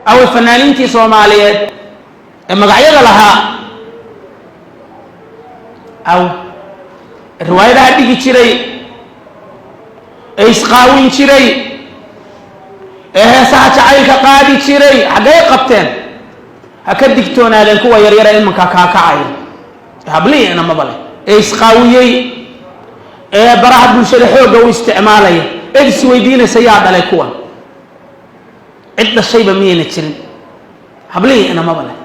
Away fanaaniintii Soomaaliyeed ee magacyada lahaa? Aw riwaayadaha dhigi jiray, ee isqaawin jiray, ee heesaha jacaylka qaadi jiray, xaggay qabteen? Ha ka digtoonaadeen kuwa yaryara imanka kaakacaya, hablihii inamaba leh, ee isqaawiyey, ee baraha bulshada xoogga u isticmaalaya, eed isweydiinaysa yaa dhalay kuwan? Cid dhashayba miyayna jirin? Hablihii inamaba leh,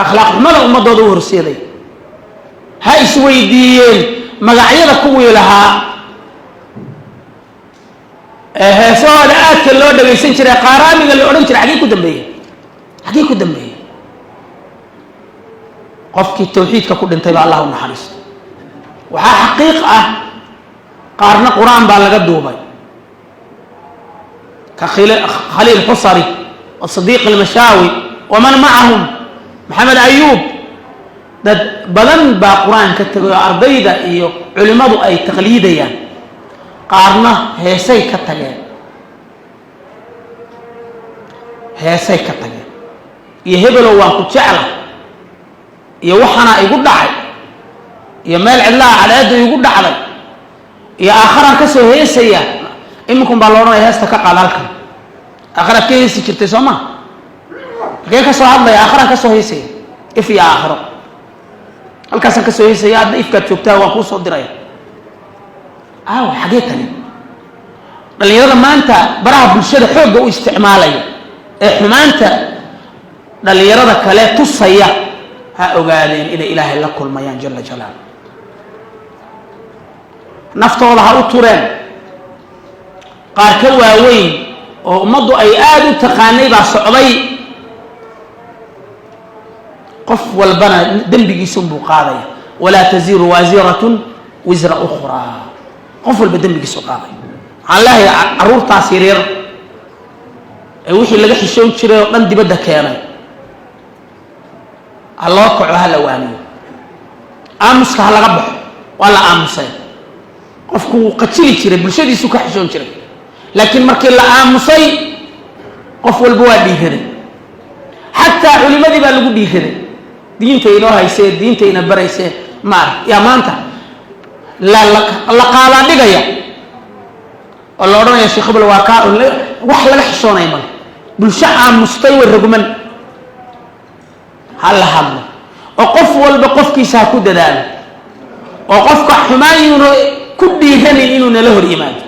akhlaaq xumada ummadooda u horseeday. Ha isweydiiyeen magacyada kuwii lahaa ee heesahooda aadka loo dhagaysan jiray, qaaraamiga la odhan jiray, xaggee ku dambeeyey? Xaggee ku dambeeyey? Qofkii tawxiidka ku dhintay baa Allah u naxariisto. Waxaa xaqiiq ah, qaarna Qur-aan baa laga duubay, ka Khaliil Xusari wa Sadiiq Almashaawi waman macahum, Maxamed Ayuub. Dad badan baa Qur-aan ka tegay oo ardayda iyo culimmadu ay taqliidayaan. Qaarna heesay ka tageen, heesay ka tageen, iyo hebelow waan ku jecla, iyo waxaana igu dhacay, iyo meel cidlaha cadceeddu igu dhacday, iyo aakharaan ka soo heesaya. Iminkun baa la odhanaya heesta ka qaad halkan. Aakharaad ka heesi jirtay, soo ma? Halkee ka soo hadlaya? Aakharaan ka soo heesaya, if iyo aakhiro halkaasaan ka soo heesaya. Adna ifkaad joogtaa, waan kuu soo diraya. Aawa, xagee tageen dhalinyarada maanta baraha bulshada xoogga u isticmaalaya ee xumaanta dhalinyarada kale tusaya? Ha ogaadeen inay Ilaahay la kulmayaan jala jalaalu. Naftooda ha u tureen. Qaar ka waaweyn oo ummaddu ay aada u taqaanay baa socday. Qof walbana dembigiisunbuu qaadaya. Walaa taziru waasiratun wisra ukhraa. Qof walba dembigiisu qaadaya. Waxaan leeyahay, carruurtaas yaryar ee wixii laga xishoon jiray oo dhan dibadda keenay, ha loo kaco, ha la waaniyo, aamuska ha laga baxo. Waa la aamusay. Qofku wuu qajili jiray, bulshadiisu ka xishoon jiray, laakiin markii la aamusay qof walba waa dhiiraday. Xataa culimadii baa lagu dhiiraday, diinta inoo haysee, diinta ina baraysee, maarag yaa maanta la qaadaa dhigaya oo la odhanaya Sheekh hebel waa kaa. Wax laga xishoonaya male. Bulsho aamustay way rogman. Ha la hadlo oo qof walba qofkiisa ha ku dadaalo, oo qofka xumaanyuuna ku dhiiranin inuu nala hor yimaado.